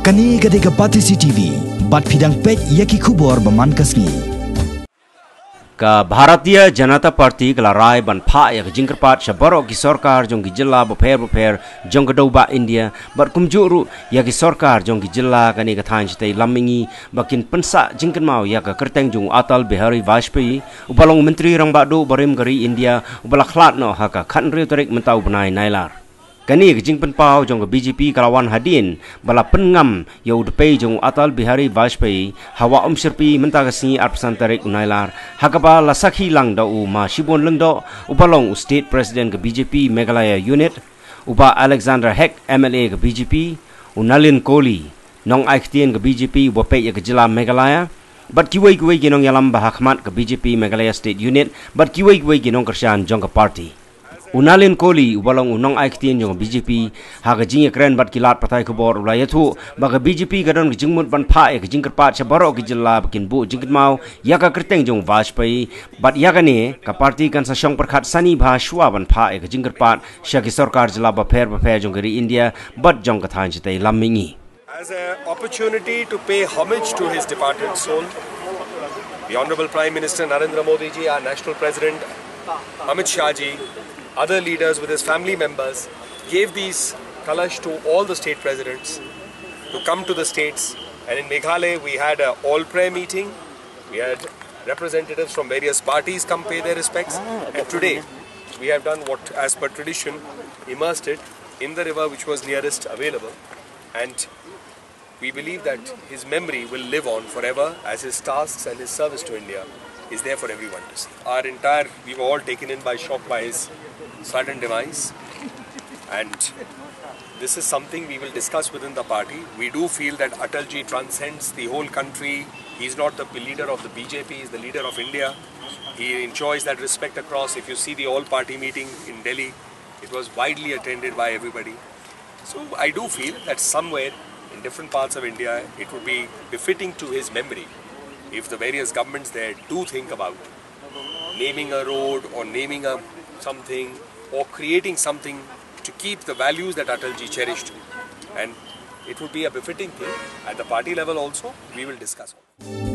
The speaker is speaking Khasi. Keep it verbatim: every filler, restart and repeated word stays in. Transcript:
Kane ka dei ka Batesi T V, bad phi dang peit ïa ki khubor ba man ka sngi. Ka Bharatiya Janata Party ka la rai ban phah ïa ka jingkyrpad sha baroh ki sorkar jong ki jylla bapher bapher jong ka dewbah India, bad kumjuh ruh ïa ki sorkar jong ki jylla kane ka thaiñ shatei lam mihngi, ba kin pynsah jingkynmaw ïa ka kyrteng jong u Atal Bihari Vajpayee, uba long u Myntri Rangbah Duh barim ka ri India, uba la khlad noh ha ka khathynriew tarik mynta u bnai Nailar. Kane ka jingpynpaw jong ka B J P ka la wan hadien ba la pynngam ïa u dpei jong u Atal Bihari Vajpayee ha Wah Umshyrpi mynta ka sngi arphew san tarik u Nailar, ha kaba la sakhi lang da u Ma Shibun Lyngdoh, uba long u State President ka B J P Meghalaya Unit, u Bah Alexander Hek, M L A ka B J P, u Nalin Kohli, nongai ktien ka B J P uba peit ïa ka jylla Meghalaya, bad kiwei kiwei ki nongïalam ba ha khmat ka B J P Meghalaya State Unit, bad kiwei kiwei ki nongkyrshan jong ka party. U Nalin Kohli, uba long u nongai ktien jong ka B J P, ha ka jingïakren bad ki lad pathai khubor u la ïathuh ba ka B J P ka don ka jingmut ban phah ïa ka jingkyrpad sha baroh ki jylla ba kin buh jingkynmaw ïa ka kyrteng jong u Vajpayee, bad ïa kane ka party kan sa shong pyrkhat sani bha shuwa ban phah ïa ka jingkyrpad sha ki sorkar jylla bapher bapher jong ka ri India bad jong ka thaiñ shatei lam mihngi. As an opportunity to pay homage to his departed soul, the Honorable Prime Minister Narendra Modi ji, our National President Amit Shah ji, other leaders with his family members gave these kalash to all the state presidents to come to the states. And in Meghalaya, we had a all prayer meeting. We had representatives from various parties come pay their respects. And today, we have done what, as per tradition, immersed it in the river which was nearest available. And we believe that his memory will live on forever as his tasks and his service to India is there for everyone to see. Our entire, we were all taken in by shock by his sudden demise. And this is something we will discuss within the party. We do feel that Atalji transcends the whole country. He's not the leader of the B J P, he's the leader of India. He enjoys that respect across. If you see the all party meeting in Delhi, it was widely attended by everybody. So I do feel that somewhere in different parts of India, it would be befitting to his memory if the various governments there do think about naming a road or naming a something or creating something to keep the values that Atalji cherished. And it would be a befitting thing at the party level also. We will discuss all.